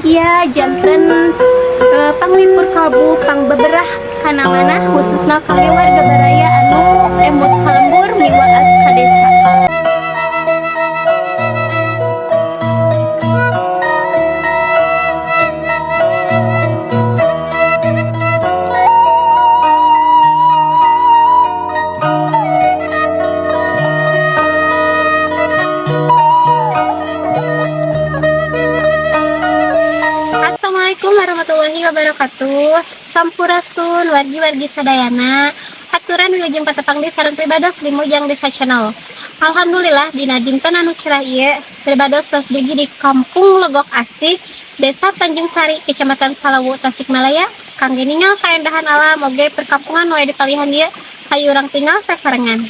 Kia janten panglipur kalbu, pangbeberah kana manah, khususna kangge warga baraya anu emut ka lembur miwaas ka desa. Assalamualaikum warahmatullahi wabarakatuh. Sampurasun wargi-wargi sadayana. Haturan wilujeng patepang di sareng pribados di Mojang Desa Channel. Alhamdulillah, dina dinten anu cerah ieu pribados tos dugi di Kampung Legok Asih, Desa Tanjung Sari, Kecamatan Salawu, Tasikmalaya. Kangge ningal kaendahan alam oge perkampungan nu aya di palihan dieu, hayu urang tingal sasarengan.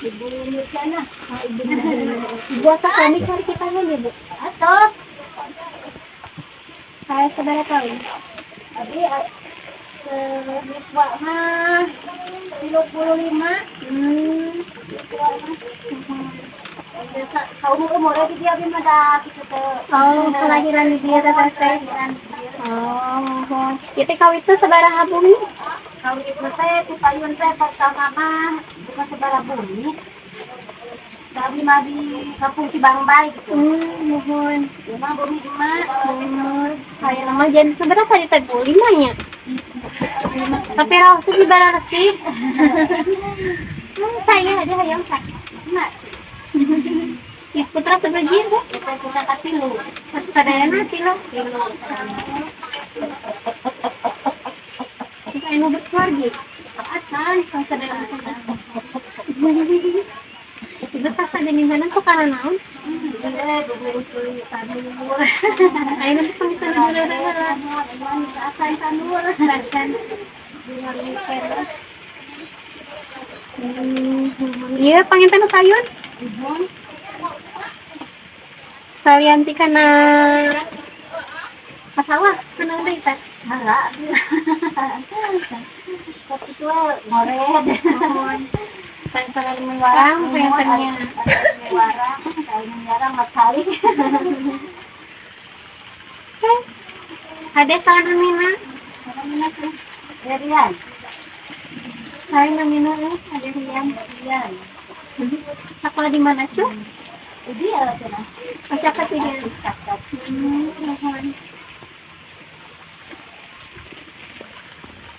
Ibu Mirjana. Ibu Ibu atau kami cari kita ya, Bu? Atos. Saya sabaraha tahun? Abi yuswa mah 35. Yuswa mah. Biasa saumur umur di dia abi mah da kitu teh. Oh, kelahiran di dia teh teh. Kelahiran di dia. Oh, itu kawit teh sabaraha bumi? Kawit teh ti payun teh pertama mah bukan sabaraha bumi. Kami mah di kampung Cibangbai gitu. Muhun. Ieu mah bumi emak. Saya nama jadi seberapa tadi teh, Bu? Lima nya. Tapi raos di bararsi. Saya ada hayang tak. Emak. Ya, putra sebagian, Bu. Kita kita katilu. Sadayana tilu. Tilu. Terus anu berkeluarga. Acan. Kalau sadayana acan. Ibu tak ada mintanan suka naon? Eh, bumi tanur. Ayo nanti pamitan dulu. Acan tanur. Acan. Iya, panginten payun. Salian ti kana pasawah, kana deui teh. Heula. Tapi itu ngored. Pengen warang, pengennya. Warang, pengen warang macali. Ada salah namina. Salah namina tuh. Rian. Saya namina ada Rian. Rian. Sekolah di mana, Cu? Di ya, cenah. Oh, caket ya. Caket. Nuhun.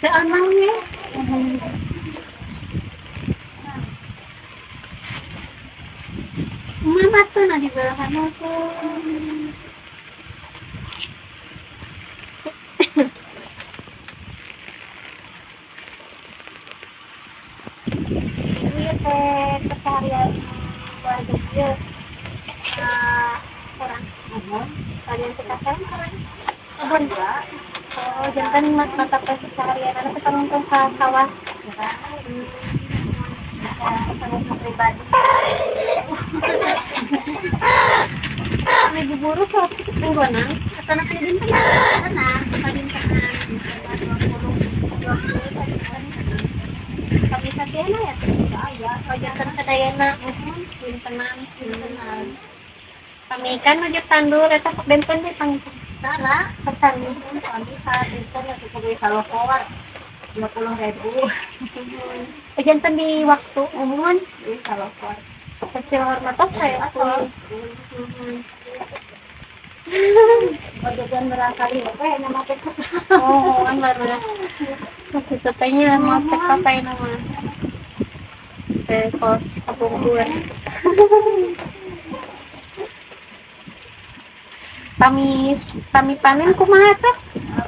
Teu amang ya. Mama tuh nah di belahan tuh. Ini teh keseharian warga ieu. Kurang. Nuhun. Kalian suka kurang. Kebun dua. Oh, janten mata keseharian anak kita nonton ke sawah. Sanes nu pribadi. Kami buburu sok mingguanan atau nanti dinten? Tenang, Padintenan. 20 20 sadinten. Kami sasiana ya? Aya. Oh, janten sadayana. Dintenan. Dintenan. Kami kan nuju tandur eta sok benten deh pang Tara, pesan. Sami sadinten atuh kudu salokor 20.000. Oh, janten di waktu umum Di salokor. Festival hormatos saya Atos. Jajan barangkali teh nama teh. Oh, kan baru sakit teh mau cek apa ya nama teh kos kapungkur. Pami pami panen kumaha teh?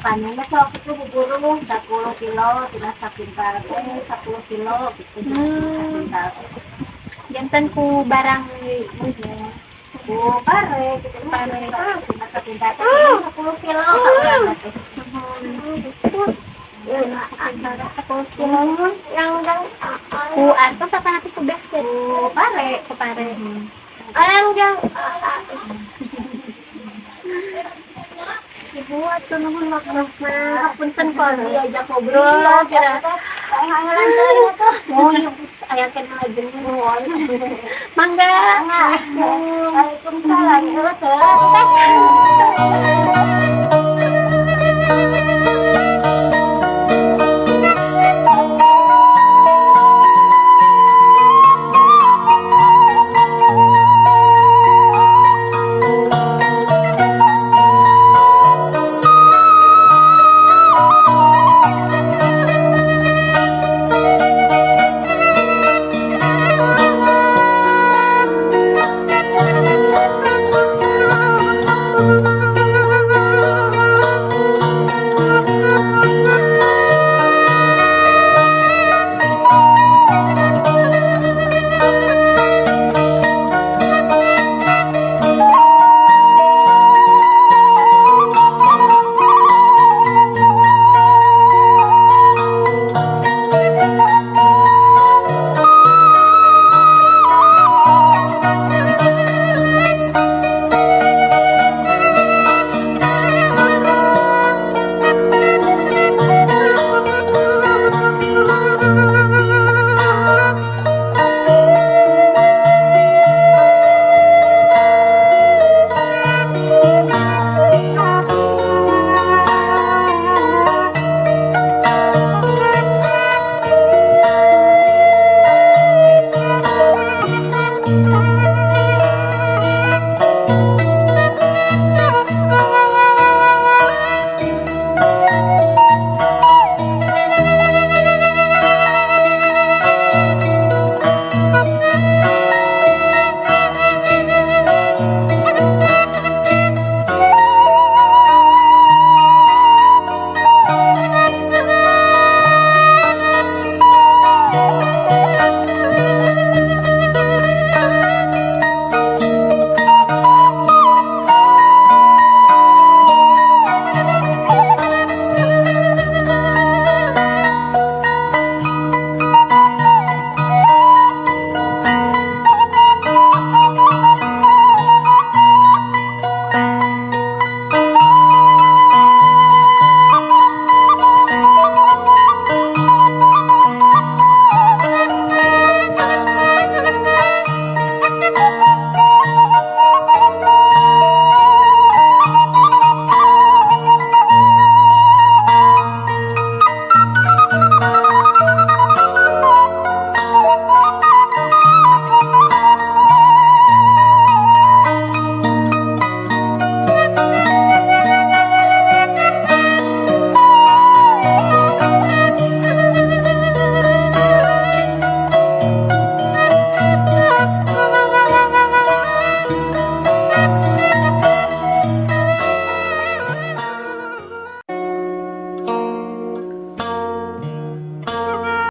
Panen sok itu buburu 10 kilo tina sakintal teh 10 kilo gitu. Sakintal. Janten ku barang Ku pare gitu. Pare. Tina sakintal teh 10 kilo kaurang teh. Antara 10 kilo yang ku atos apa nanti ku beas deh? Ku pare. Ku pare. Ibu atuh nuhun waktosna, hapunten kok diajak ngobrol Iya, cenah. Hangalan teuing atuh. Oh, iya, aya kenal lajeng. Mangga. Waalaikumsalam. Heuh teh.